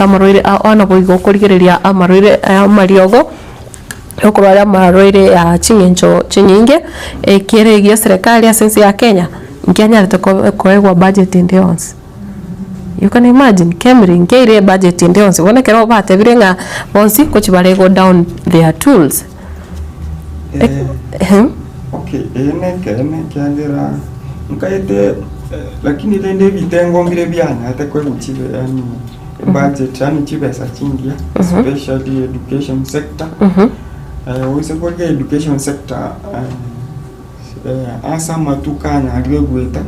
Amarwaire ao naboigo okorigereria amarwaire amariogo, okorwara amarwaire ya ching'encho chinyinge, ekere egia eserekari ase ense ya Kenya, nkianyarete ko koegwa budget ende yonsi. You can imagine, KEMRI nkeire ebudget ende yonsi, bono ekero batebire ng'a bonsi ngochi bare go down their tools. Eh, okay, eye nekeene ekiagera nkaete lakini rende ebitengo mbire bianyarete koigwa chibe yaani ebudget yaani chibesa chingiya especially education sector. Oise korigia education sector ase amatuko anyarire goeta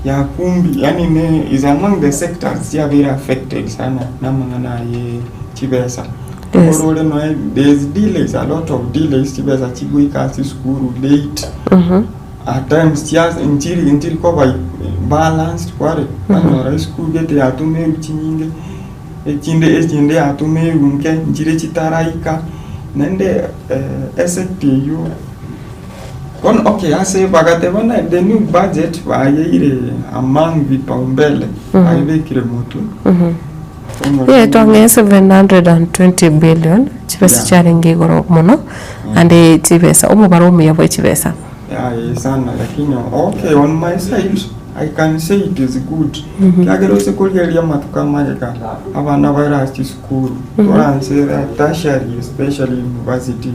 yakumbi yaani ne is among the sectors chiabeire affected sana namang'ana aye chibesa. Yes. Orore noe there is delays a lot of delays chibesa chigoika ase esukuru late at times chia nchiri nchiri koba balanced kware kwanyora esukuru gete yatumirwe chinyinge echinde echinde yatumirwe nke nchire chitaraika naende esector eywo bono okay ase bagateba buna the new budget bayeire among vipaumbele bayebekire motwe. Yaetwa ng'a 720 billion chibesa Yeah. chiarenge igoro mono ande chibesa omobaro omuya bwe chibesa. Yeah, eh, sana lakini okay on my side I can say it is good kiagera ase korigereria amatuko amagega abana bare ase chisukuru toransera tertiary especially universities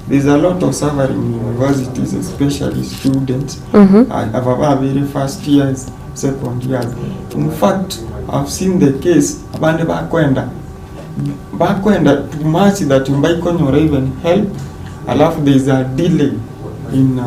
there's a lot of suffering in universities especially students uh, aba babeire first years second years in fact I've seen the case abande bakoenda bakoenda too much that mbaikonyora even help alafu there is a delay in uh,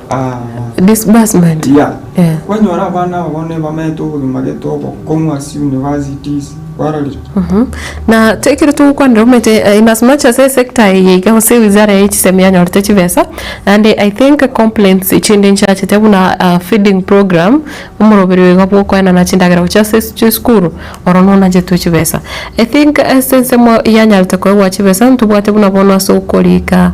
uh, Disbursement. yeah Yeah. kwanyora abana aba bono ebamaete obogima gete obokong'u ase universities kwarorire Mhm. Na ekero togokwanera omanyete eh, in as much as esector eye iga gose ewizara ya chisemi yanyorete chibesa, naende I think complaints chinde nchiachete buna ah, feeding program, omoroberi oyo iga bwa okoenana chindagera gochia ase chisukuru, oro nonachetwe chibesa. I think ase ensemo yanyarete koegwa chibesa ntobwate buna bono ase okorika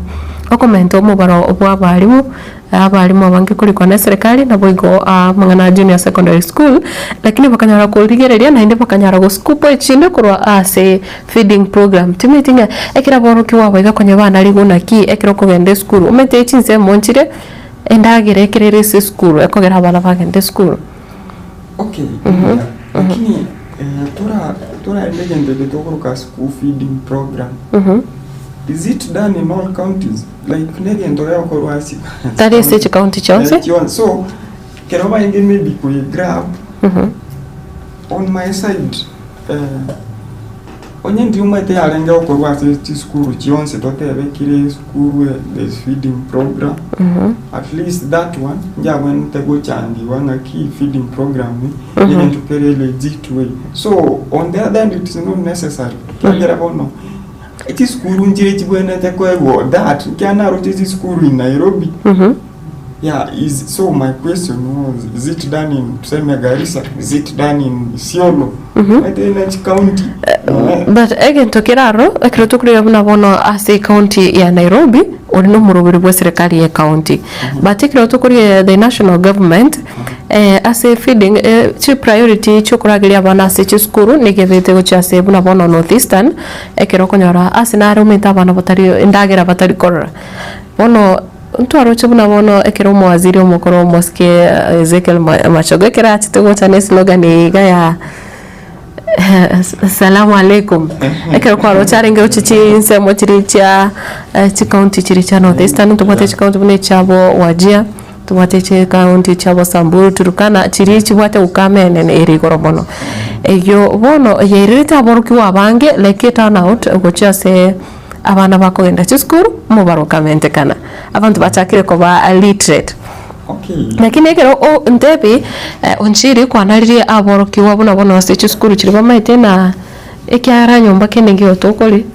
okomenta omobaro bwa abalimu, Abalimu abange korikwa neserikari, naboigo amang'ana a junior secondary school, lakini bakanyara korigereria naende bakanyara goscoop echinde korwa ase feeding program. Timanyeti ng'a ekero aborokigwa aba iga konya banarigwe naki ekero okogenda esukuru, omanyete chinsemo nchire endagera ekero ere ase esukuru ekogera abana bagenda esukuru. Okay, mbuya. Lakini eh, tora toraende egento eke tokoroka school feeding program. Is it done in all counties? Like negento gegokorwa ase Tari ase chikaunti chionsi. Eh, chionsi. So kero baenge maybe koe grab on my side eh, onye ndiumaete yarenge gokorwa ase chisukuru chionsi totebe kire esukuru eh, there's feeding program at least that one njabwenerete gochangiwa ng'aki feeding program negento kere legit way so on the other hand it is not necessary kiagera bono Chisukuru nchire chibwenerete koegwa that ekiagera naroche chisukuru in Nairobi yeah is so my question was is it done in tuseme Garissa is it done in Isiolo omanyete ina chicounty nonye But egento kere aro, ekero tokorera buna bono ase ecounty ya Nairobi, ore na omoroberi bwa eserekari ya ecounty. But ekero tokorigereria the national government, Ase feeding, chi priority chiokorageria abana ase chisukuru nigo ebete gochia ase buna bono North Eastern, ekero okonyora ase nare omanyete abana batari endagera batari korora. Bono ntwaroche buna bono ekero omowaziri omokoro omosike Ezekiel Machogu ekero achete gocha na eslogan eye iga ya salamu alaikum, ekero kwaroche arenge gochia chinsemo chiria chia chicounty chiria chia North Eastern, ntobwate chicounty buna echiabo Wajir. Tobwate chikaunti chiabo Samburu, Turkana, chiria chibwate ukame enene ere igoro mono. Eyio bono yairerete aborokigwa abange like eturn out gochia ase abana bakogenda chisukuru omobaro okamentekana. Abanto bachakire koba literate. Okay. Lakini ekero o ntebi Onchiri kwanaririe aborokigwa buna bono ase chisukuru chiria bamaete na ekiagera nyomba kende nkeiyo tokori.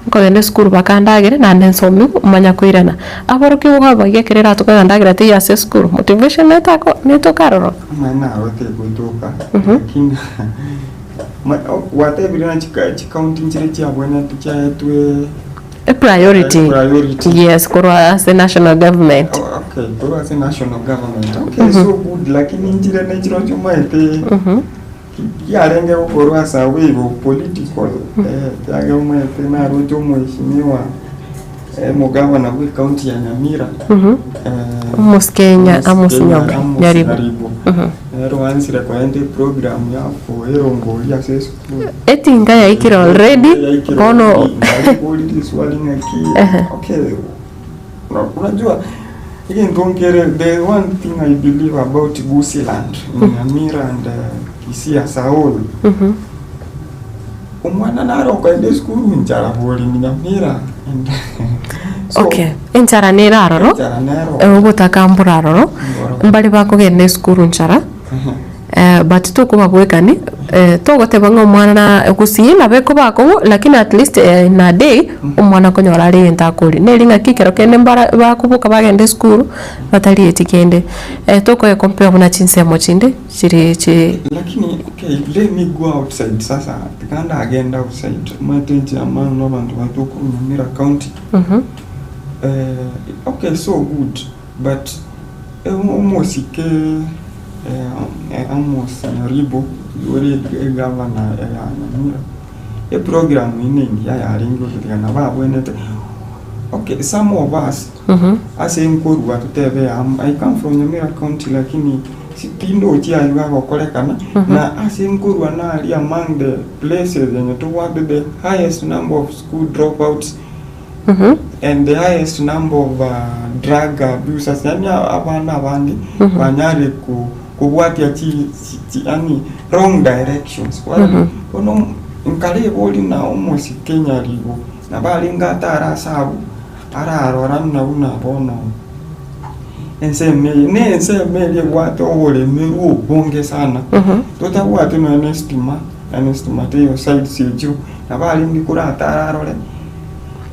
Nkogenda esukuru bakandagere naende nsomigwe manya koirana. Aborokigwa abaiga ekero eratoke ng'a ndagera teiyo ase esukuru, motivation netako netoka aroro. Amang'ana aro tegotoka lakini ma- o- gwatebire ng'a chika chikaunti nchire chiabwenerete chiaetwe Epriority. Priority. Yes, korwa ase national government. Oh, okay korwa ase national government okay so good lakini nchire nechirochio omaete. Kiarenge gokorwa ase abwo igo political, ekiagera omanyete naroche omweshimiwa omogavana bwe county ya Nyamira, Amos Kenya, Amos Amos Nyaribo. Nyaribo, nere oansire koenda eprogram ya koerongoria ase esukuru. Etinga yaikire already, Yaikire bono already, narikori riswali ng'aki, okay, unajua Egento nkere, the one thing I believe about Gusiiland, Nyamira and Kisii as a whole, omwana nare okoenda esukuru nchara bori Nyamira and so Okay, enchara nere aroro, enchara nero. ogotaka mbora aroro, Mboro. mbare bakogenda esukuru nchara. But tokobabwekani, togoteba ng'a omwana na gusii nabo ekoba akong'u lakini at least in a day omwana okonyora are egento akoria. Neri ng'aki ekero kende mbara bakoboka bagenda esukuru batarieti kende. Tokoe compare buna chinsemo chinde chiri chi. Lakini okay let me go outside sasa tiga ndagende outside omanyete inche among abanto baito korwa Nyamira county okay so good But omosike Amos Nyaribo ore egavana ya Nyamira, eprogram eye nengiya yarenge gototiga nabo abwenerete okay some of us ase nkorwa totebe I come from Nyamira county lakini tindochi aywo agokorekana na ase nkorwa naria among the places enye tobwate the highest number of school dropouts. And the highest number of drug abusers yaani abana abange banyare kobwatia chi chi yaani wrong directions. Bono nkareba na omosike nyaribo nabo arenge atare ase abwo ararora buna buna bono ensemo eye na ensemo eria ebwate oboremerwa obonge sana totabwati nonya na estima yaani estima teiyo sides echio nabo arenge koratare arore.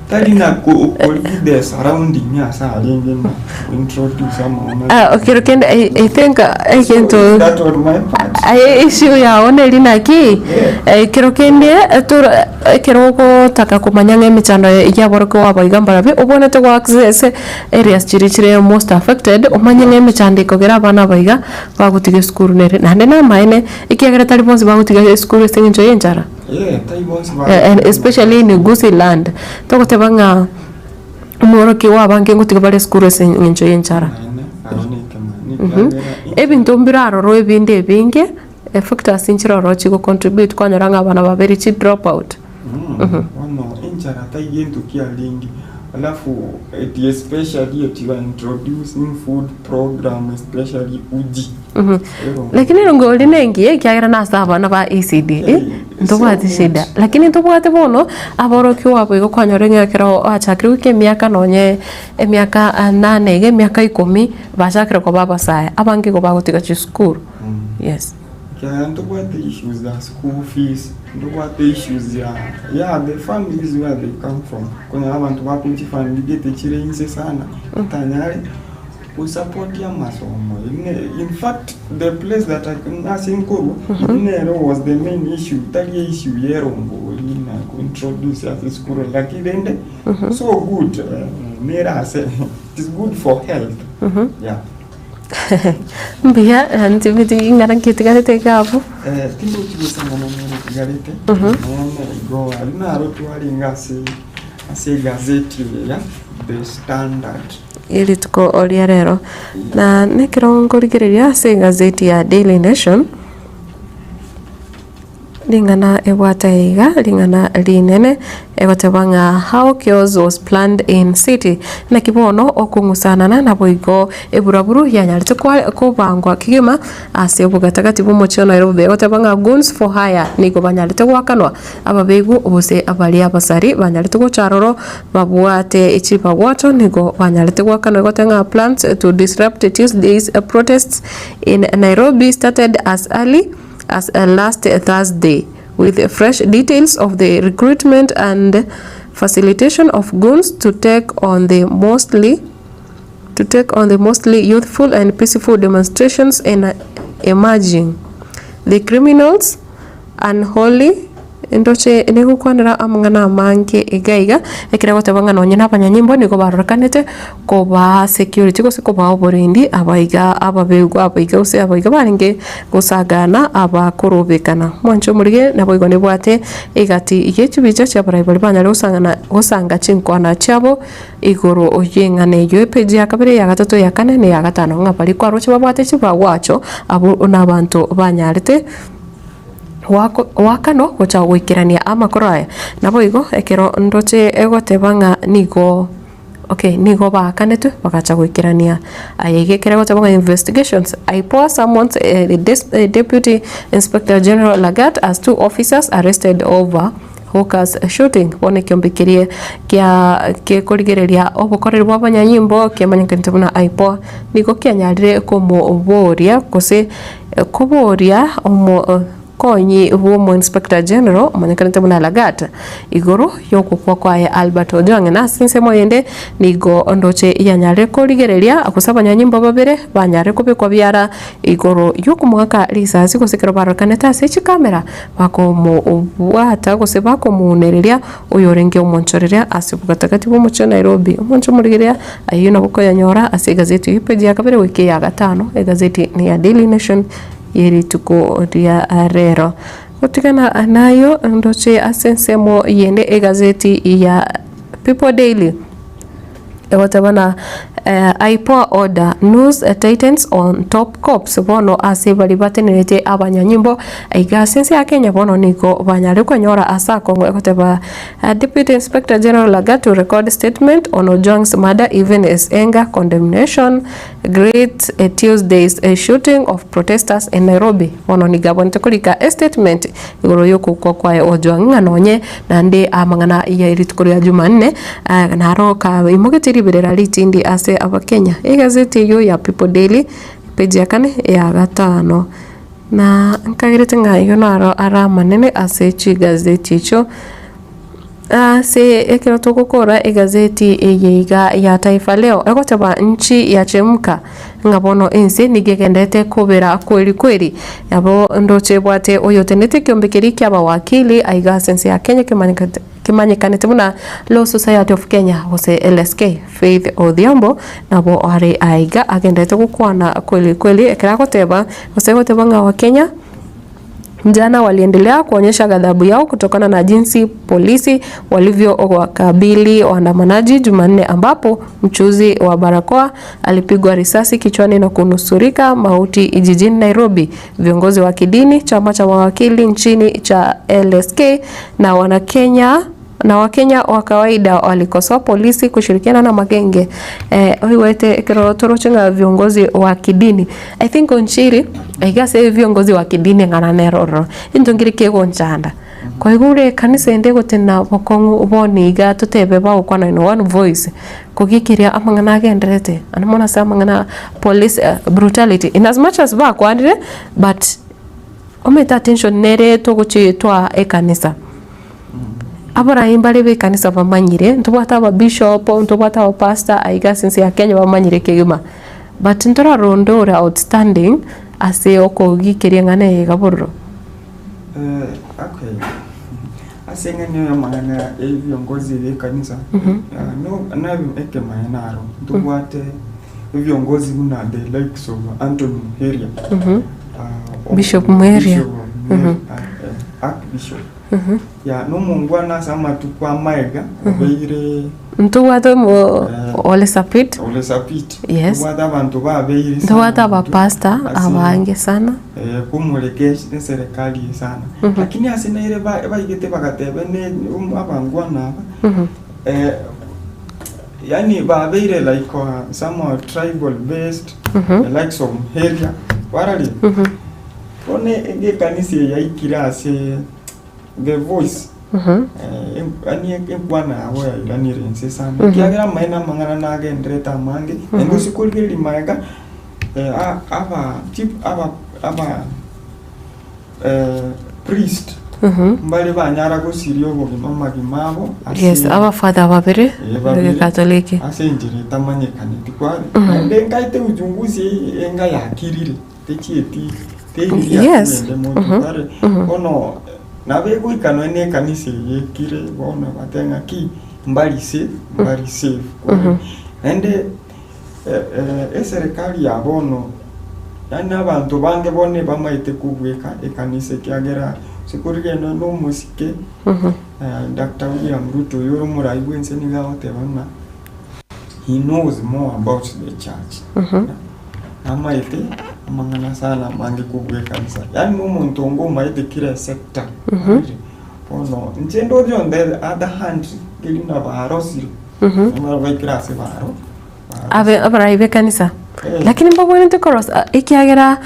Tari na ko lead the surrounding ase arenge na introduce amang'ana. Ah, kero kende I think egento So, that on my part. Aye issue yao neri naki, ekero kende tora ekero ogotaka komanya ng'a emechando yaborokigwa abaiga mbarabwo, obwenerete go access areas chiria chire most affected, omanye ng'a emechando ekogera abana abaiga bagotiga esukuru nere. Naende namaene, ekiagera tari bonsi bagotiga esukuru ase eng'encho ya enchara. And especially in Gusii land, togoteba ng'a omworokia abange ngotiga bare esukuru ase eng'encho y'enchara. Ebinto mbire aroro ebinde ebinge, efactors nchire ororo chigo contribute kwanyora ng'a abana babere chi drop out. Bono enchara tai gento kiarenge, alafu eti especially eti ba introducing food program especially uji. Lakini erongo ori nengiya ekiagera nase abana ba ECD ntobwati shida lakini ntobwate bono aborokigwa abo igo kwanyora ng'a ekero bachakire goika emiaka nonye emiaka nane iga emiaka ikomi bachakire koba abasae abange igo bagotiga chisukuru yes. Ekiagera ntobwate issues za school fees, ntobwate issues ya ya the families where they come from, okonyora abanto bakorwa chifamiri gete chire inse sana, batanyare. Gosupport amasomo in fact the place that I can ase nkorwa nere was the main issue tari issue ya erongori na ko introduce ase esukuru lakini rende so good nere ase it is good for health yeah. Mbuya ntimeti ing'ana nki etigarete iga abwo. Tindochi gose ing'ana nere etigarete nene igo aria naro twarenge ase ase egazeti eye ya The Standard. Rituko ria rero. Na nekero nkorigereria ase egazeti ya Daily Nation, ring'ana ebwate iga, ring'ana rinene, egoteba ng'a how chaos was planned in city. Naki bono okong'usanana naboigo eburaburu yanyarete kobangwa kegima ase obogatagati bw'omochie o Nairobi. Egoteba ng'a goons for hire nigo banyarete goakanwa Ababegu gose abaria abasari banyarete gocha aroro babwate chibagwato nigo banyarete goakanwa egoteba ng'a plans to disrupt Tuesday's protests in Nairobi started as early as last Thursday with fresh details of the recruitment and facilitation of goons to take on the mostly to take on the mostly youthful and peaceful demonstrations in emerging. The criminals unholy. Ndoche negokwanera amang'ana amange iga iga, ekero egoteba ng'a nonye na abanyanyimbo nigo barorekanete kobaa security gose kobaa oborendi abaiga ababegwa abaiga gose abaiga barenge gosagana abakorobekana. Mwanche omorige naboigo nebwate egati ye chibicha chi'abarai baria banyare gosang'ana gosanga chinkwana chiabo igoro y'eng'ana eyio. Epeji ya kabere, eya gatato, eya kane, na eya gatano ng'a baria kwaroche babwate chibagwacho abwo nabanto banyarete. Goakanwa gocha goikerania amakoro aya. Naboigo ekero ndoche egoteba ng'a nigo okay nigo baakanetwe bagacha goikerania aya iga ekero egoteba ng'a investigations IPOA summons Deputy Inspector General Lagat as two officers arrested over hawkers shooting. Bono ekiombe keria kia gekorigereria obokoreri bwa abanyanyimbo kiamanyekanete buna IPOA nigo kianyarire komoboria gose Koboria omokonyi bw'omo-inspector general omanyekanete buna Lagat igoro y'ogokwa kwaye Albert Ojwang na ase ensemo eyende nigo ndoche yanyarire korigereria gose abanyanyimbo babere banyarire kobekwa biara igoro y'okomoaka risasi gose ekero barorekanete ase chikamera bakomobwata gose bakomounereria oyorenge omonchoreria ase obogatagati bw'omochie o Nairobi. Omonche omorigereria Ayio nabo koyanyora ase egazeti eyio peji ya kabere goika eya gatano, egazeti ni ya Daily Nation ye rituko ria rero. Gotigana nayo ndoche ase ensemo yende egazeti ya People Daily egoteba na IPOA order noose tightens on top cops bono ase baria batenenerete abanyanyimbo aiga ase ense ya Kenya bono nigo banyare konyora ase akong'u egoteba Deputy Inspector General Lagat to record statement on Ojwang's murder even as anger condemnation greets Tuesday's shooting of protesters in Nairobi. Bono nigo abwenerete korika estatement igoro y'okokwa kwaye Ojwang ng'a nonye naende amang'ana ya rituko ria Jumanne naro kaimogetie riberera ritindi ase abakenya. Egazeti eyio ya People Daily page ya kane ya gatano. Na nkagerete ng'a ayio naro are amanene ase chigazeti echio. Ase ekero togokora egazeti eye iga ya Taifa Leo, egoteba nchi yachemka, ng'a bono ense nigo egenderete kobera kweri kweri. Nabo ndoche ebwate oyotenete ekiombe keria ki'abawakili aiga ase ense ya Kenya kemanyekete kemanyekanete buna Law Society of Kenya gose LSK, Faith Odhiambo nabo are aiga agenderete gokwana kweli kweli ekero agoteba gose goteba ng'a Abakenya jana waliendelea kuonyesha ghadhabu yao kutokana na jinsi polisi walivyowakabili waandamanaji Jumanne ambapo mchuuzi wa barakoa alipigwa risasi kichwani na kunusurika mauti jijini Nairobi. Viongozi wa kidini, chama cha mawakili nchini cha LSK na wanakenya na Wakenya wa kawaida walikosoa polisi kushirikiana na magenge eh, oigwete ekero toroche ng'a viongozi wa kidini I think onchiri iga ase viongozi wa kidini ng'ana nere ororo into nkere kegonchanda koigure ekanisa ende egotenena bokong'u bono iga totebe bagokwana in one voice kogikiria amang'ana agenderete naende mono ase amang'ana police brutality in as much as bakwanire but omanyete attention nere togochitwaa ekanisa. Abarai mbare b'ekanisa bamanyire, ntobwate ababishop, ntobwate abapastor aiga ase ense ya Kenya bamanyire kegima, but ntorarora onde ore outstanding ase okogikeria eng'ana eye iga bororo. Okay, ase eng'ana eye amang'ana ya ebiongozi b'ekanisa, no na ekemaene naro, ntobwate ebiongozi buna the likes of Anthony Muheria, Bishop Muheria. Bishop Muheria, Archbishop. Ya, nomongwana ase amatuko amaega obeire Ntobwate omo Ole Sapit. Ole Sapit. Yes. Ntobwate abanto babeire sana Ntobwate intwe abapastor ase abange sana. eh, komoreka eserekari eye sana. Lakini ase naire ba- baigete bagateba ne um- abangwana aba eh, yani babeire like uh, some are tribal based the likes of Muheria warari Bono ekanisa eye yaikire ase the voice eh, yaani enkwana yabo yairanire inse sana ekiagera amaene amang'ana nagenderete amange, naende gose korigereria magega a- aba chief aba aba priest mbare banyara gosiria obogima amagima abo ase Yes, abafather babere Eh, babere. Katoliki. ase enchera etamanyekaneti kware naende nkaete uchunguzi enga yakirire. Techieti, teiri Yes. riakinende monto Mhm. kare. Bono. Nabo egoika nonya na ekanisa eye ekire bono batebe ng'a ki, mbari safe, mbari safe. Naende eserekari ya bono, yaani abanto bange bono ebamaete kobweka ekanisa ekiagera ase korigereria nonya na omosike Doctor William Ruto oyio ore omorai bwense nigo agoteba ng'a he knows more about the church. Namaete amang'ana sana amange kobua ekanisa, yaani na omonto onge omaete kera esector Bono inche ndoche on the other hand keri buna barosire, nabo baikire ase baro Abe abarai b'ekanisa, Eh. lakini mbabwenerete korosa ekiagera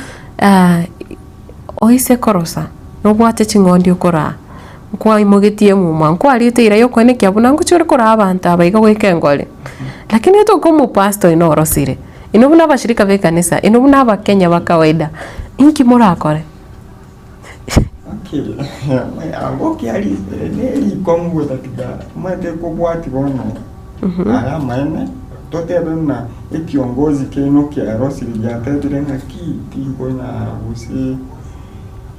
oise korosa nobwate ching'ondi okoraa, nkwaimogetie emuma, nkwariete eira yokoenekia buna ngochia ore koraa abanto aba iga goika engori. Lakini etoke omopastor oino orosire, inwe buna abashirika b'ekanisa, inwe buna abakenya ba kawaida, inki morakore? Okay, abwo kiari nerikong'u gotatiga omanyete kobwati bono aya amaene totebe buna ekiongozi kiaino kiarosire giatebire ng'aki tinkonyara gose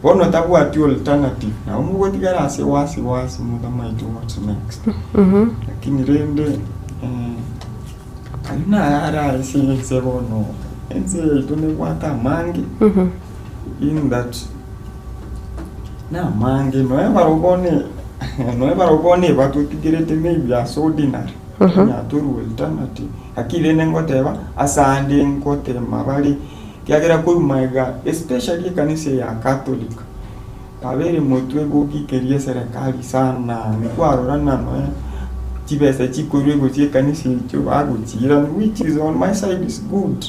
bono tabwati alternative nabo mogotigara ase wasi wasi motamaeti what's next. Lakini rende ayio naye are ase ense bono ense yaito nebwate amange. In that namange nonya barobwo ne nonya barobwo ne batotigerete maybe as ordinary onya torwa alternative lakini rende ngoteba ase ande ngotema bare ekiagera korwa magega especially ekanisa eye ya Catholic yabere motwe gokikeria eserekari sana nkwarora ng'a nonya chibesa chikorwa gochia ekanisa echio bagochiirani which is on my side is good.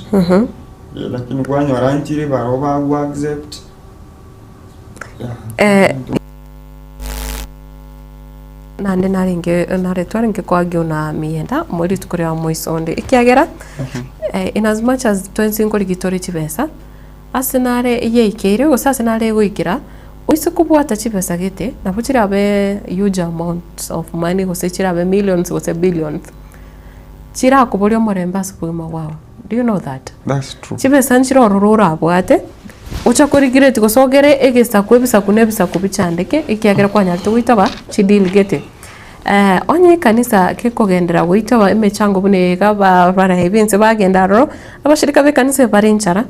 Lakini kwanyora nchire barabwo bago accept. Eh, naende narenge nare twarenge koargue na Mienda mo rituko ria moiso onde ekiagera eh, in as much as twensi nkorigi tore chibesa, ase nare yaikeire gose ase nare egoikera, oise kobwata chibesa gete, nabo chirabe huge amounts of money gose chirabe millions gose billions, chirakoboria omorembe ase obogima bwao. Do you know that? That's true. Chibesa nchire ororo orabwate, ocha korigreti gose ogere egesaku ebisaku na ebisaku bichandeke ekiagera kwanyarete goitaba chideal gete. Onye ekanisa gekogenderera goitaba emechango buna eye iga abarai b'ense bagenda aroro, abashirika b'ekanisa bare enchara,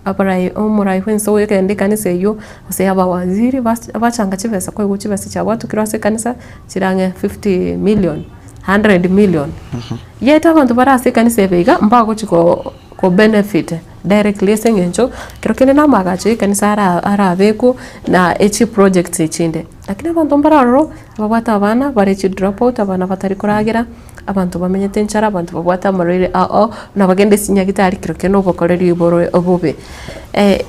abarai omorai bw'ense oyogenda ekanisa eywo, gose abawaziri bas bachanga chibesa kwaigwa chibesa chiabwatukirwe ase ekanisa chire ang'e 50 million, 100 million. Yet abanto bare ase ekanisa ebe iga mbagochi ko ko benefit directly ase eng'encho ekero kende na amagacho ya ekanisa ara arabekwe na echi projects echinde. Lakini abanto mbare ororo babwate abana bare chi drop out abana batari koragera, abanto bamenyete enchara, abanto babwate amarwaire ao ao, buna bagende ase chinyagitari kero kende obokoreri bore obobe.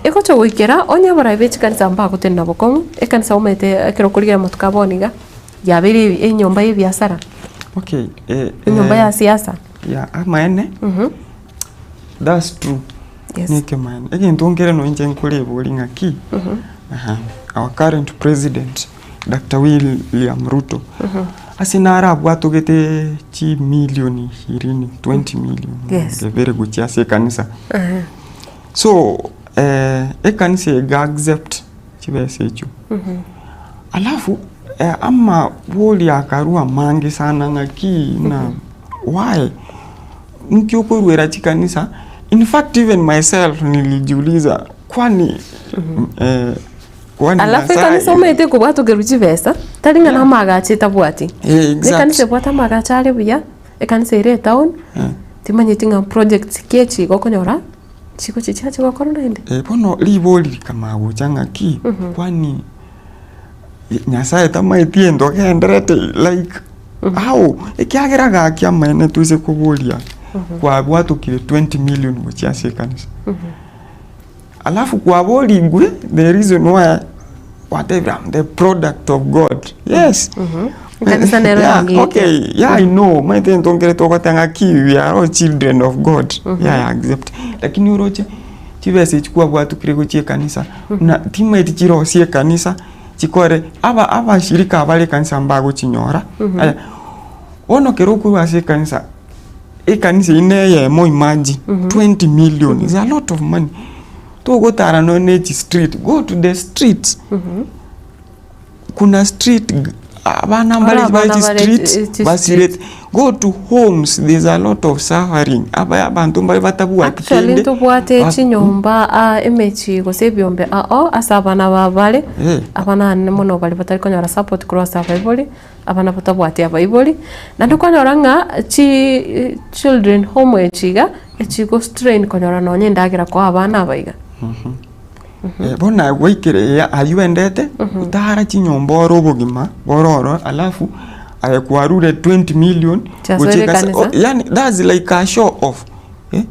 Egocha goikera onye abarai be chikanisa mbagotenena bokong'u, ekanisa omanyete ekero okorigia amatuko a bono iga. Yabeire enyomba y'ebiasara, Okay, eh, enyomba eh, ya siasa. yeah, amaene that's true Yes. nekemaene egento nkere nonye inche nkorebori ng'aki aha, our current president Doctor William Ruto ase narabwatogete chimilioni ishirini 20 million Yes. ebere gochia ase ekanisa so eh, ekanisa ega accept chibesa echio. Alafu amabori akarwa amange sana ng'aki na why nki okoruera chikanisa in fact even myself nilijiuliza kwani kwani Alafu Nyasaye ekanisa omanyete ekobwatokerwa chibesa, tari ng'a namagacho etabwati. Eh, exact. Ekanisa ebwate amagacho are buya, ekanisa ere etown, timanyeti ng'a projects ki echi igo okonyora. Chigochia chiacha gokora naende. Eh, bono ribori rikamanya gocha ng'aki, kwani Nyasaye tamaeti egento agenderete like how? Ekiagera gaki amaene toise koboria kwabwatokire 20 million gochia ase ekanisa. Alafu kwaborigwe the reason why gwatebire I'm the product of God. Yes. Ekanisa nero Yeah, yang'etie. okay, yeah, I know. Maete egento nkere togoteba ng'aki we are all children of God. Yeah, I accept. Lakini oroche chibesa echi kwabwatukire gochia ekanisa, buna timaeti chirosie ekanisa, chikore aba abashirika abare ekanisa mbagochinyora. Aya, bono ekero okorwa ase ekanisa, ekanisa eyio na eyemo imagine, 20 million is a lot of money. Togotara nonye ne chistreet, go to the streets. Kuna street abana mbare Ore bare abana bare chistreet chi- basirete go to homes there's a lot of suffering aba abanto mbare batabwati Actually kende ntobwate ba- chinyomba aa emechie gose ebiombe ao ase abana aba bare, Eh. abana anene mono baria batari konyora support korwa ase abaibori, abana batabwati abaibori, naende okonyora ng'a chi children home echi iga, echigo strain konyora nonye endagera koa abana aba iga. Eh, bono gwaikire eye aywo endete, otara chinyomba ore obogima bore oro alafu aye kwarure 20 million Chiasoire gochia ekasa- ekanisa. oh, yaani that's like a show off eh,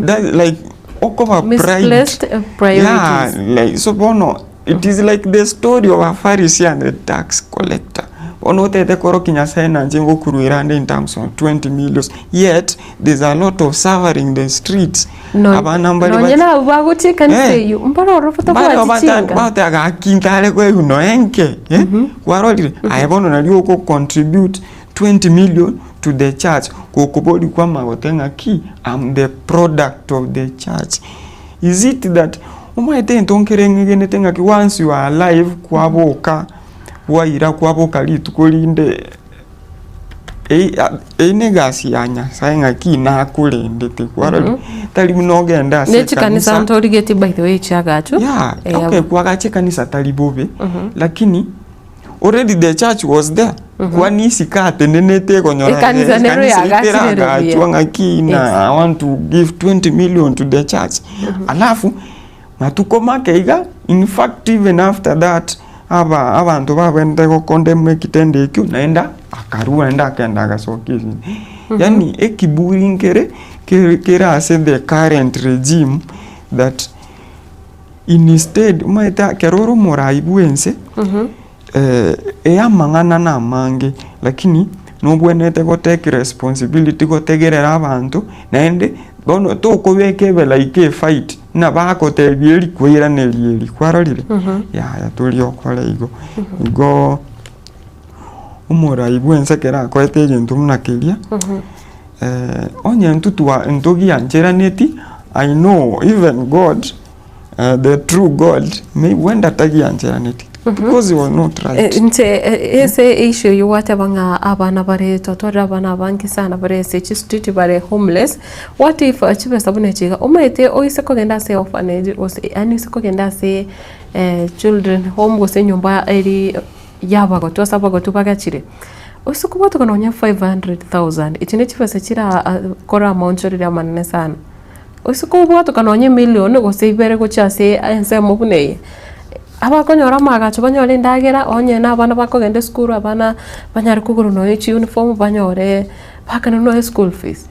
that's like okoba pride Misplaced yeah, priorities. like so bono it is like the story of a Pharisee and the tax collector bono otete korokia Nyasaye nanche ngokuruera ande in terms of 20 millions yet there's a lot of suffering in the streets Abana mbare Nonye bachi- nabwo bagochia ekanisa Eh. eyio, mbare ororo Mbare batabwati bata- chinga. bateba gaki ntare koigwa enke eh, kwarorire aye bono nario oko contribute 20 million to the church gokoboria kwa amagote ng'aki am the product of the church. Is it that omanyete egento nkere ng'egenete ng'aki once you are alive kwaboka bwaira kwaboka rituko rinde. Eyio negasi ya Nyasaye ng'aki nakorendete kwarorire, tari buna ogende ase Ne chikanisa ekanisa ntorigetie by the way chiagachu. yeah, Eh, okay kwagacha ekanisa tari bobe, lakini already the church was there kwani isiko atenenete ekonyora Ekanisa nero ekanisa yagachire ere buya. eteragachwa ng'aki na Yes. I want to give 20 million to the church alafu Matuko make iga, in fact even after that, aba abanto babwenerete gokondemwa ekitendo ekio, naende akarua naende akagenda agasokia esini. Yaani ekiburi nkere kere kere ase the current regime that instead omanyete ekero ore omorai bwa ense, Ey'amang'ana namange, lakini nobwenerete go take responsibility gotegerera abanto, naende bono tokobeka ebe like a fight ng'a bagotebia eri kwairaneria eri, kwarorire? Yaya tori okora igo. Igo omorai bwa ense ekero akoete egento buna keria, onye intwe twa ntogiancheraneti, I know even God The true God may huenda tagiancheraneti because he was not right. Inche ase issue eyio gwateba ng'a abana bare twatwarire abana abange sana bare ase chistreet bare homeless, what if chibesa buna echi iga omanyete oise kogenda ase orphanage gose yaani oise kogenda ase children home gose enyomba eri ya abagotu ase abagotu bagachire, oise kobwatoka nonye 500,000 echi ne chibesa chira kore amaonchoreria amanene sana. Gose kobwatoka nonye emilion gose ibere gochia ase ensemo buna eye, abakonyora amaagacho banyore endagera, onye na abana bakogenda esukuru abana banyare kogora nonye chiuniform banyore baakane nonye school fees.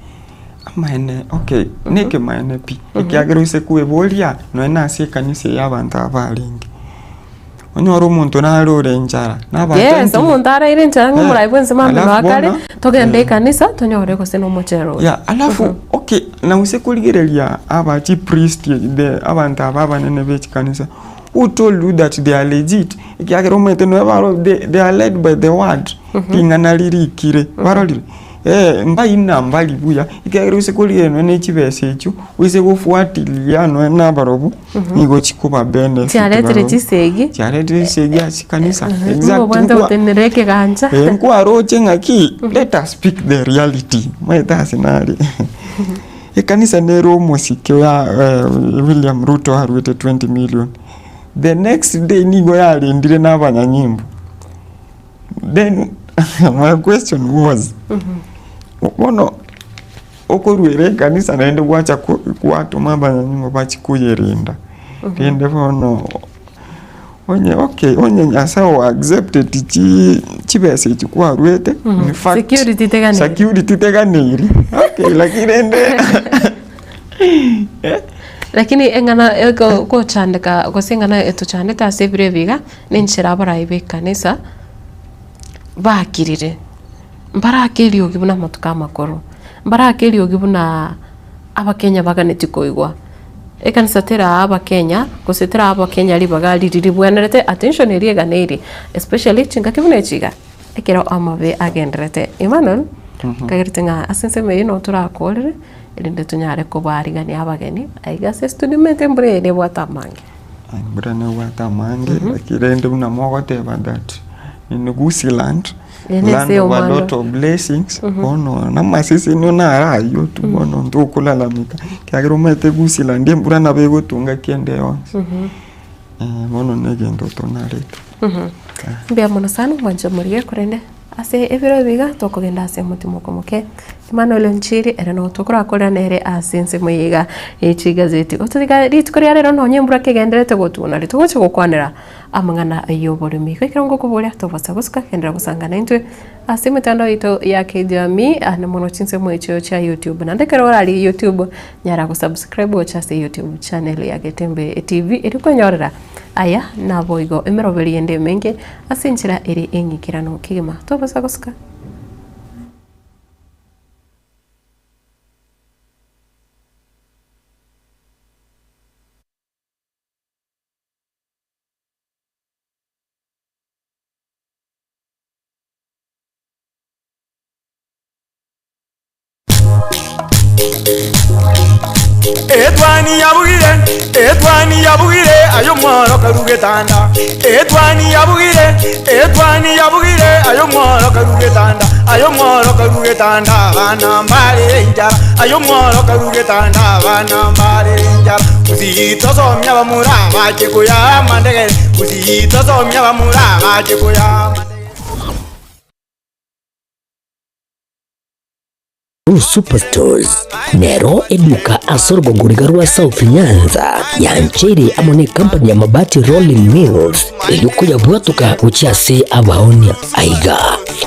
Amaene okay, na ekemaene pi, ekiagera oise kweboria nonye na ase ekanisa eye abanto aba barenge. Onyore omonto nare ore enchara, na abanto Yes, nti- omonto araire enchara ng'a Eh, omorai bwensi mambia alafu noa kare, bono, togende eh. ekanisa tonyore gose na omochere oyo. Yeah, alafu okay, na gose korigereria aba chipriest the abanto aba abanene be chikanisa, who told you that they are legit? Ekiagera omanyete nonya baro they, they are led by the word, ring'ana ririkire, kwarorire? Eh, mbaina mbari buya, ekiagera gose korigereria nonya ne chibesa echio, gose gofuatilia nonya na abarobu, nigo chikoba benefit Chiaretire barobwo. chisegi. Chiaretire chisegi ase chikanisa, exactly, Obwate nkwa- gotenenera ekegancha. Eh, nkwaroche ng'aki, let us speak the reality, omanyete ase nare ekanisa nere omosike oya eh, William Ruto aruete 20 million, the next day nigo yarendire na abanyanyimbo, then my question was, bono okoruera ekanisa naende gwacha ko gwatoma abanyanyimbo bachie koyerenda, rende bono onye okay onye Nyasaye o accepted chi chibesa echi kwaruete, in fact Security teganeiri. security teganeiri, okay lakini rende Lakini eng'ana ego gochandeka gose eng'ana etochandete ase ebiro ebi iga, na enchera abarai ba ekanisa bakirire, mbarake eriogi buna amatuko amakoro, mbarake eriogi buna abakenya baganetie koigwa. Ekanisa teraa abakenya, gose teraa abakenya ribaga riria ribwenerete attention eria eganeiri, especially chingaki buna echi iga, ekero amabe agendererete. Emmanuel, nkagerete ng'a ase ensemo eyio nabo torakorere, erinde tonyare kobarigania abageni, aiga ase estudio omanyete embura eye nebwate amange. Embura nebwate amange, lakini rende buna mogoteba that in Gusiiland, Eye nese land of a omwando. lot of blessings, bono namaseseni naro aywo tu bono ntokolalamika, ekiagera omanyete Gusiiland embura nabo egotunga kende yonsi, bono na egento tonarete. Mbuya mono sana omwancho moria korende ase ebiro ebi iga tokogenda ase omotimoko omoke. Emmanuel Onchiri ere nigo tokorakorera nere ase ensemo eye iga ye chigazeti. Gototiga rituko ria rero nonye embura kegendererete gotwa nari togocha gokwanera amang'ana y'oboremi. Igo ekero ngokoboria tobasa gosuka genderera gosanga naintwe ase emetandao yaito ya kijamii ande mono chinsemo echio chia YouTube. Naende ekero orarigie YouTube nyara gosubscribe gocha ase YouTube channel ya Getembe TV erio kwenyorera aya naboigo emeroberi ende emenge ase enchera ere eng'ikeranu kegima. Tobasa gosuka. Etwani yabugire, etwani yabugire, aye omworo karue getanda. Etwani yabugire, etwani yabugire, aye omworo karue getanda. Aye omworo karue getanda, abana mbare enchara. Aye omworo karue getanda, abana mbare enchara. Gusii tosomia abamura bache koyaa amandegere, Gusii tosomia abamura bache koyaa amandegere. Blue Superstores nero eduka ase orogongo riga rwa South Nyanza yancheire amo ne company ya Mabati Rolling Mills erio koyabwatoka gochia ase abaonia. Aiga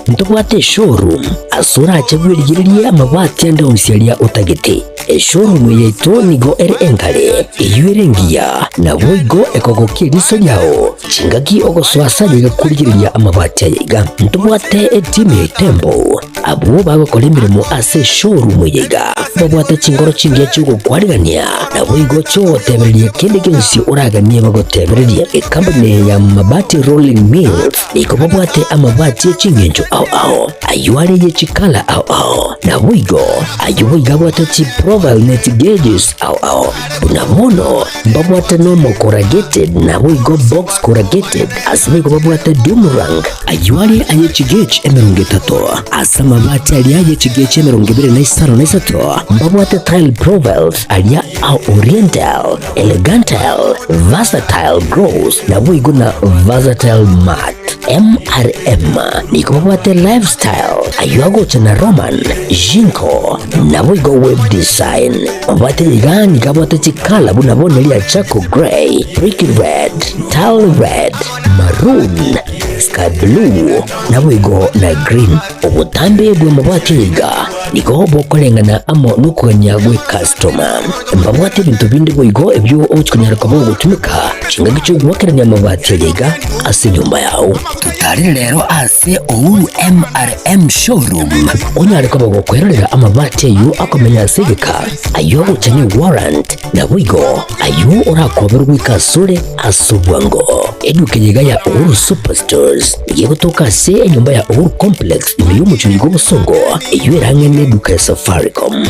ntobwate eshowroom ase orache bwerigererie amabati ande onsi aria otagete. Eshowroom eye yaito nigo ere enkare, eyio ere engiya, naboigo ekogokia eriso riao. Chingaki ogosoa ase aye korigereria amabati aya iga, ntobwate etimu ya Itembo, abwo bagokora emeremo ase eshowroom eye iga, babwate chinkoro chingiya chi'ogokwarigania, naboigo chi'ogotebereria kende gionsi oraganie bagotebererie. Ekampani eye ya Mabati Rolling Mills nigo babwate amabati e ching'encho ao ao, ayio are ye chikala ao ao, naboigo ayio boigo abwate chiprofile ne chigauges ao ao. Buna bono mbabwate normal corrugated naboigo box corrugated, ase boigo babwate doomerang, ayio are aye chigauge emerongo etato, ase amabati aria aye chigauge emerongo ebere na isano na isato, mbabwate tile profiles aria a oriental, elegantile, versatile gloss, naboigo na versatile matte. MRM nigo babwate lifestyle, ayio agocha na Roman, Jinko, naboigo web design. Babwate iga nigo abwate chikala buna bono ria charcoal grey, brick red, tile red, maroon, sky blue, naboigo na green. Obotambe bw'amabati iga nigo bokoreng'ana amo nokogania gwe customer. Mbabwate ebinto binde boigo ebio ogochi konyara koba ogotumeka chingaki chi'ogoakerania amabati aya iga ase enyomba yao. Totarire rero ase Uhuru MRM Showroom onyare koba gokwerorera amabati ayio akomenya ase egeka, ayio agocha ne warrant, naboigo ayio orakoberwe goika asore ase obwango. Eduka eye iga ya Uhuru Superstores nigo egotoka ase enyomba ya Uhuru Complex ime y'omochie oyo bw'obosongo, eyio ere ang'e neduka ya Safaricom.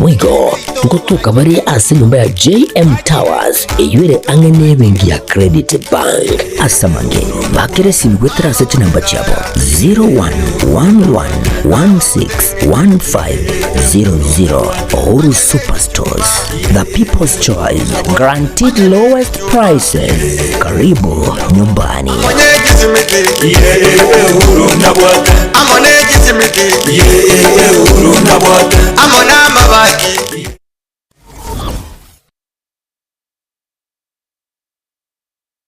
Boigo ngotoka bare ase enyomba ya JM Towers eyio ere ang'e nebenki ya Credit Bank. Ase amange, bakera esimi goetera ase chinamba chiabo 0111161500. Uhuru Superstores, the people's choice, guaranteed lowest prices. Karibu nyumbani.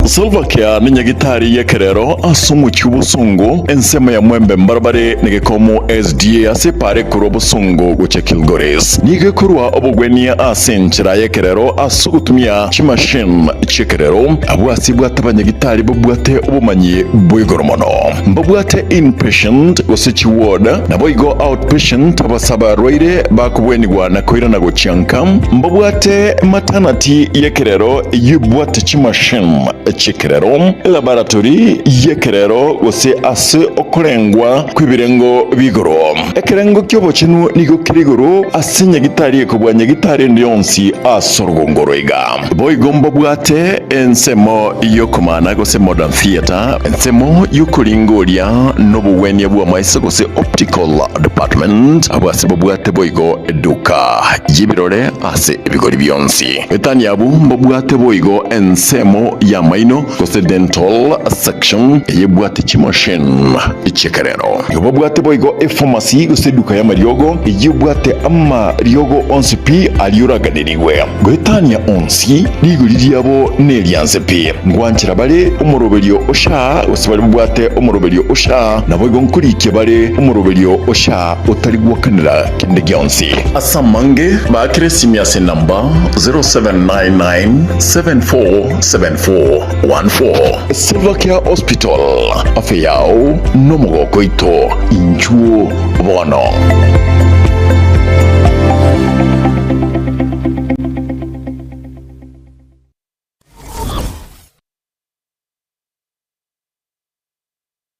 Salva Kiir nenyagitari y'ekerero ase omochie obosongo ensemo ya Mwembe mbarabare negekomo SDA ase epaara ekorwa obosongo gochia Kilgoris. Nigo ekorwa obogwenia ase enchera y'ekerero ase ogotumia chimachine chi'ekerero abwo ase ebwate abanyagitari babwate obomanyi bwa igoro mono. Mbabwate inpatient gose chiward, naboigo outpatient abase abarwaire bakobwenigwa na koirana gochia nka. Mbabwate maternity y'ekerero eyio ebwate chimachine chi'ekerero, elaboratory y'ekerero gose ase okorengwa kw'ebirengo bi'igoro. Ekerengo ki'obochenu nigo kere igoro ase nyagitari ekobua nyagitari ende yonsi ase orogongo oro iga. Boigo mbabwate ensemo y'okomana gose modern theatre, ensemo y'okoringoria n'obogwenia bw'amaiso gose optical department, abwo ase babwate boigo eduka y'ebirore ase ebigori bionsi. Etani abwo mbabwate boigo ensemo y'amaino gose dental section eyebwate chimachine chi'ekerero. Nigo babwate boigo epharmacy gose eduka y'amariogo eyebwate amariogo onsi pi aria oraganeriwe. Goetania onsi, rigori riabo nerianse pi. Ngwanchera bare omoroberio o SHA gose baria babwate omoroberio o SHA, naboigo nkorikia bare omoroberio o SHA otari gwakanera kende gionsi. Ase amange, baakere esimi ase enamba 0799747414. Silvercare Hospital, afya yao nomogoko oito, inchuo bono.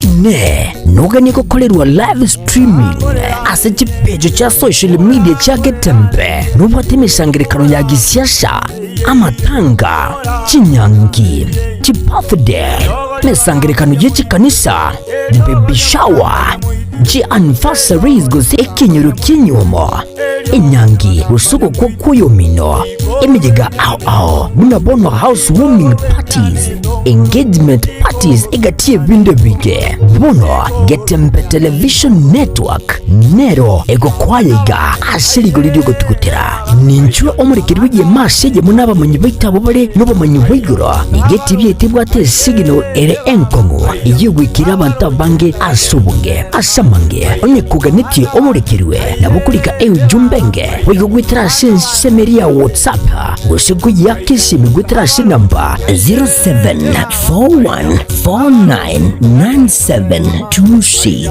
Inee! Noganie gokorerwa live streaming ase chipecho chia social media chia Getembe? Nobwate emesangerekano ya gisiasa, amatanga, chinyangi, chibirthday, emesangerekano ye chikanisa, baby shower, chianniversaries gose ekenyoro ki'enyuomo, enyangi gose ogokwa kw'oyomino, emeyega ao ao buna bono house warming parties, engagement parties egati y'ebinto ebinge. Bono Getembe Television Network nero egokoa iga ase rigori ri'ogotugutera. Ninchwe omorekeri bw'egeema ase eyemo n'abamanyi baito abwo bare nobomanyi bwa igoro. Nigo etibi yaito ebwate esignal ere enkong'u eyio egoikera abanto abange ase obonge. Ase amange, onye koganetie omorekerwe, nabo okorika eujumbe enge boigo goetera ase ensemo eria ya WhatsApp gose koyeaka esimi goetera ase enamba 0741499726.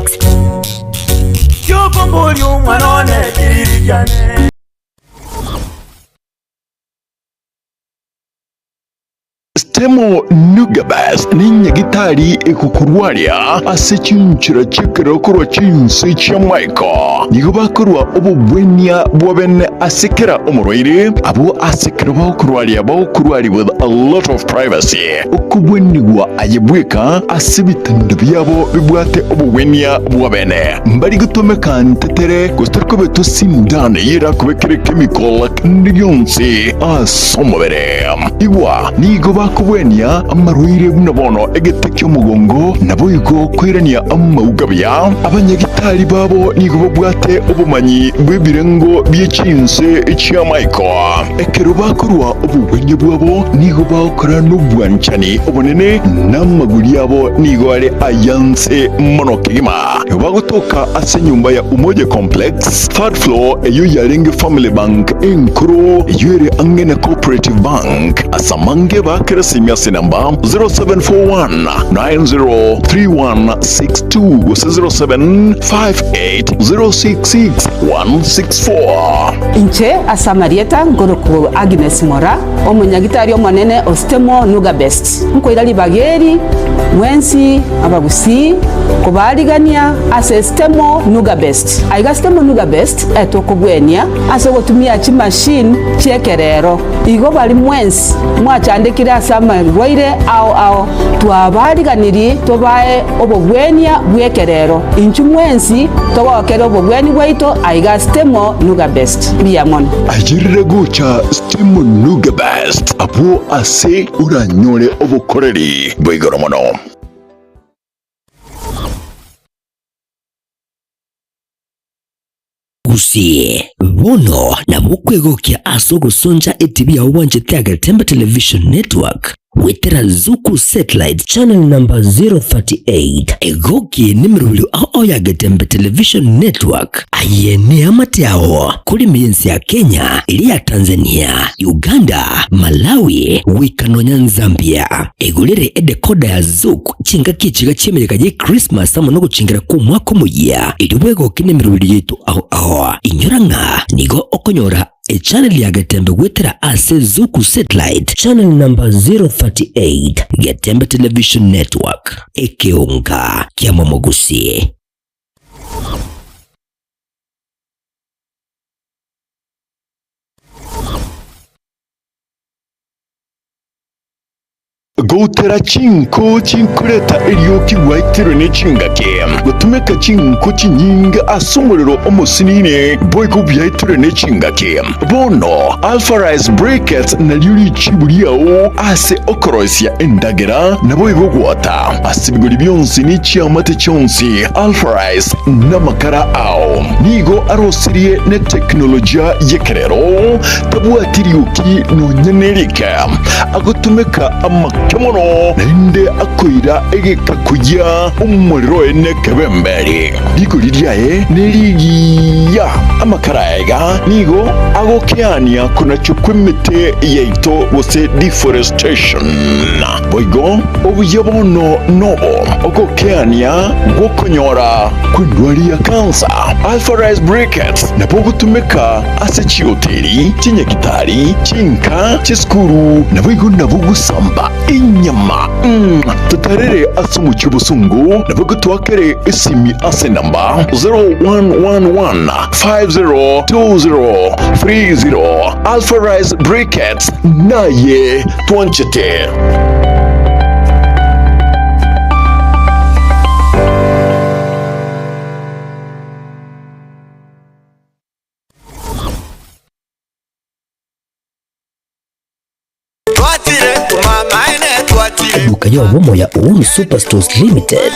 Kiokomboria omwana one kiriri kiane. Stemo Nugabes nenyagitari egokorwaria ase chinchera chi'ekerero korwa chinse chi'amaiko. Nigo bakorua obogwenia bwa bene ase kera omorwaire, abwo ase ekero bagokorwaria bagokorwaria with a lot of privacy. Okobwenigwa aye bweka ase ebitendo biabo bibwate obogwenia bwa bene. Mbari gotomeka ntetere gose tori kobetwa sindano eyio erakobekere chemical kende gionsi ase omobere. Igwa, nigo bakobwenia amarwaire buna bono egete ki'omogongo, naboigo koirania amauga buya. Abanyagitari babo nigo babwate obomanyi bw'ebirengo bie chinse chi'amaiko. Ekero bakorua obogwenia bwabo nigo bagokora nobwanchani obonene, na amaguri abo nigo are ayanse mono kegima. Nigo bagotoka ase enyomba ya Umoja Complex, third floor, eyio yarenge Family Bank enkoro, eyio ere ang'e na Cooperative Bank. Ase amange baakere esimi ase enamba 0741 903162 gose 0758 066 164. Inche ase amarieta nkorokwa Agnes Mora, omonyagitari omonene o Stemo Nuga Best. Nkoira ribaga eri mwensi abagusii kobaarigania ase Stemo Nuga Best. Aiga Stemo Nuga Best etokobwenia ase ogotumia chimachine chi'ekerero. Igo baria mwensi mwachandekire ase amarwaire ao ao, twabaariganirie tobae obogwenia bw'ekerero. Inchuo mwensi togokere obogwenia bwaito aiga Stemo Nuga Best. Mbuya mono. Ayerire gocha Stemo Nuga Best abwo ase oranyore obokoreri bwa igoro mono. Gusii, bono nabo okwegokia ase ogosoncha etibi yao bwanchete ya Getembe Television Network. Goetera Zuku Satellite Channel number 038, egoki nemerobio ao ya Getembe Television Network. Aye neamate ao kore ense ya Kenya, eria ya Tanzania, Uganda, Malawi, goika nonya Nzambia. Egorere edecoder ya Zuku chingaki echiga chi'emeyega ye Christmas amo nogochingera kw'omwaka omoyia, erio bwegoke nemerobio yaito ao ao. Inyora ng'a nigo okonyora Echannel ya Getembe goetera ase Zuku Satellite Channel number 038, Getembe Television Network, ekeonga kiamomogusi. Goutera chinko chinkoreta erioki gwaitirwe ne chingaki, gotumeka chinko chinyinge ase omorero omosinini, boigo biaitirwe ne chingaki. Bono Alpha Rice Briquettes nario richibu riao ase okoroisia endagera, naboigo gwota ase ebigori bionsi ne chiamate chionsi. Alpha Rice namakara ao nigo arosirie ne teknolojia y'ekerero, tabwati rioki nonya nerike. Agotumeka amake mono, naende akoira egeka koyia omorero oye nekebemberi. Rigori riaye nerigiya. Amakara aiga nigo agokeania konachwa kw'emete yaito gose deforestation. Boigo obuya bono nobo ogokeania gw'okonyora kw'endwari ya kansa. Alpha Rice Briquettes nabo ogotumeka ase chihoteli, chinyagitari, chinka, chisukuru, naboigo nabo gosamba enyama. Totarere ase omochie obosongo, naboigo toakere esimi ase enamba 0111 502030. Alpha Rice Briquettes naye twanchete. Eduka y'obomo ya Uhuru Superstores Limited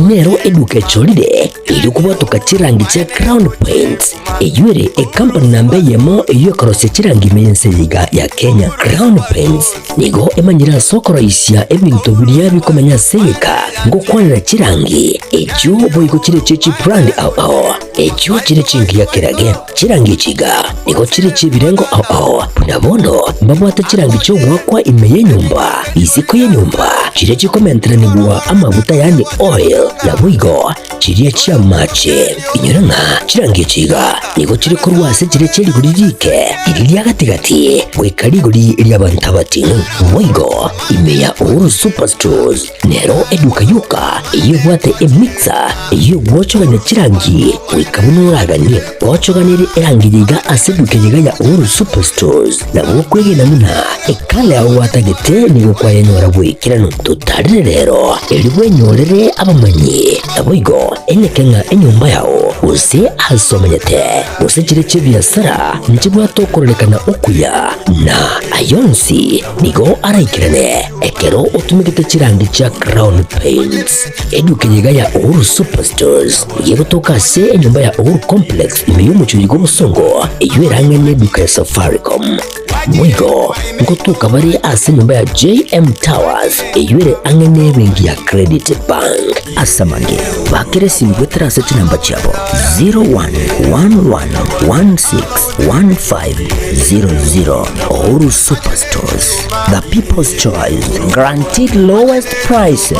nero eduka echorire erio kobwatoka chirangi chia Crown Paints eyio ere ekampani namba eyemo eyio ekorosia chirangi ime y'ense eye iga ya Kenya. Crown Paints nigo emanyire ase okoroisia ebinto biria bikomenya ase egeka ngokwanera chirangi echio boigo chire chie chibrand ao ao echio chire chingiya kerage. Chirangi echi iga nigo chire chi'ebirengo ao ao, buna bono mbabwate chirangi chi'ogoakwa ime y'enyomba, isiko y'enyomba, chiria chikomenteranigwa amaguta yaani oil, naboigo chiria chi'amache. Inyora ng'a chirangi echi iga nigo chire korwa ase chiria chie rigori riike, riria ria gati-gati, goika rigori ri'abanto abating'u. Boigo ime ya Uhuru Superstores Nero eduka yoka eyio ebwate emixer eyio egwochogania chirangi goika buna oraganie. Ochoganirie erangi yiga ase eduka eyio ya Uhuru Superstores nabo okwegena buna ekala yao gwatagete nigo kwayenyora bw'ekeranu. Totarire rero erio bwenyorere abamanyi naboigo enyeke ng'a enyomba yao gose ase omenyete gose chire chi'ebiasara nchibwate okororekana okuya na ayonsi Nigo araikerane ekero otumegete chirangi chia Crown Paints. Eduka eye iga ya Uhuru Superstores nigo egotoka ase enyomba ya Uhuru Complex ime y'omochie oyo bw'obosongo eyio erang'aine eduka ya Safaricom. Boigo ngotoka bare ase enyomba ya JM Towers eyio ere ang'e n'ebenki ya Credit Bank. Ase amange, bakera esimi goetera ase chinamba chiabo 0111161500. Uhuru Superstores, the people's choice, guaranteed lowest prices.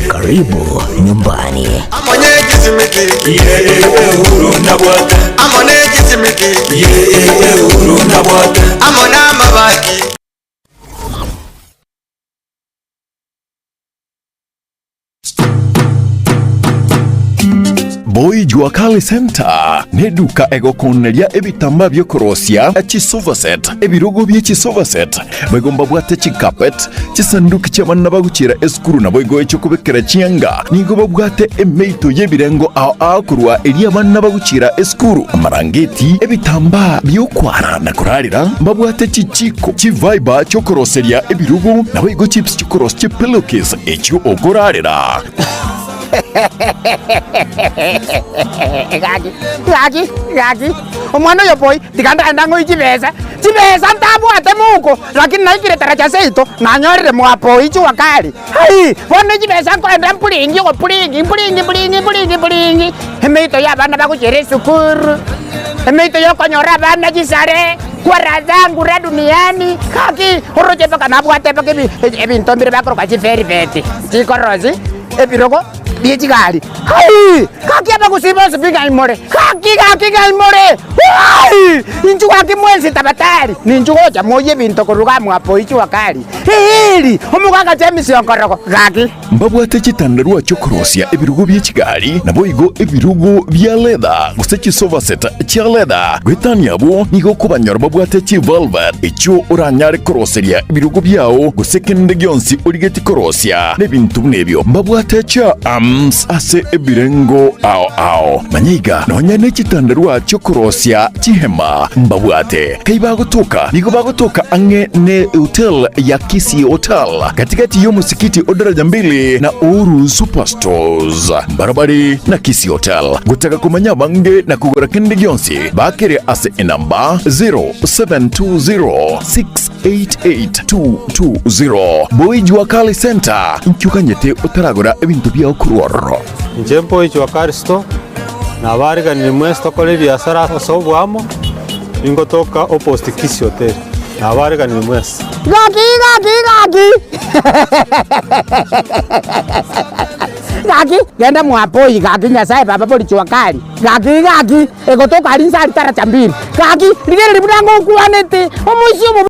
Karibu nyumbani. Boy Jua Kali Center neduka egokoneria ebitambaa biokorosia chisofa set, ebirogo bie chisofa set, boigo mbabwate chicarpet, chisanduki chi'abana bagochiera esukuru naboigo echiokobekera chianga. Nigo babwate emeito y'ebirengo ao ao korwa eria abana bagochiera esukuru, amarangeti, ebitambaa biokwara na korarera, mbabwate chichiko, chiviber chiokoroseria ebirogo, naboigo chips chiokorosia chipillowcase echio okorarera. Gaki, gaki, gaki, omwana oyo boy, tiga ndagende ang'oe chibesa, chibesa ntabwate mouko, lakini naikire taracha seito, nanyorire mwapo jua kali. Hai! Bono chibesa nkoenda mpuringi ogopuringi, mpuringi mpuringi mpuringi mpuringi, emeito ya abana bagochiera esukuru, emeito ya okonyora abana chisare, kwa raha zangu ra duniani, gaki oroche mpaka nabwate mpaka ebi ebinto mbire bakoroka chivelvet, chikorosi, ebirogo bie chigari. Hai! Gaki abagusii bonsi pi ng'ai more? Gaki gaki ng'ai more? Hai! Inchuo gaki mwensi tabatari, ninchuo gocha moyie ebinto korwa iga mwapo jua kali. Eeri! Omogaka James Onkorogo, gaki. Mbabwate chitandarua chi'okorosia ebirugo bie chigari, naboigo ebirugo bia leather, gose chisofa set chia leather. Goetania abwo, nigo okobanyora babwate chivelvet, echio oranyare koroseria ebirugo biao, gose kende gionsi origetie korosia nebinto buna ebio. Mbabwate chia arms ase ebirengo ao ao. Manya iga, nonya ne chitandarua chi'okorosia chihema mbabwate. Kai bagotoka? Nigo bagotoka ang'e ne hotel ya Kisii Hotel, gatigati y'omosikiti o Daraja Mbili na Uhuru Superstores, mbarabare na Kisii Hotel. Gotaka komanya abange na kogora kende gionsi, bakere ase enamba 0720688220. Boy Jua Kali Center, inki oganyete otaragora ebinto biao korwa ororo? Inche Boy Jua Kali Store, nabariganirie mwensi tokore ebiasara ase oboamo. Ningotoka opposite Kisii Hotel. Nabareganire mwensi. Gaki gaki gaki gaki genda mwapoi gaki Nyasaye baba bori jua kali gaki gaki egotoka aria inse aria taracha mbili gaki rigereria buna ngokwanete omoisia omobe.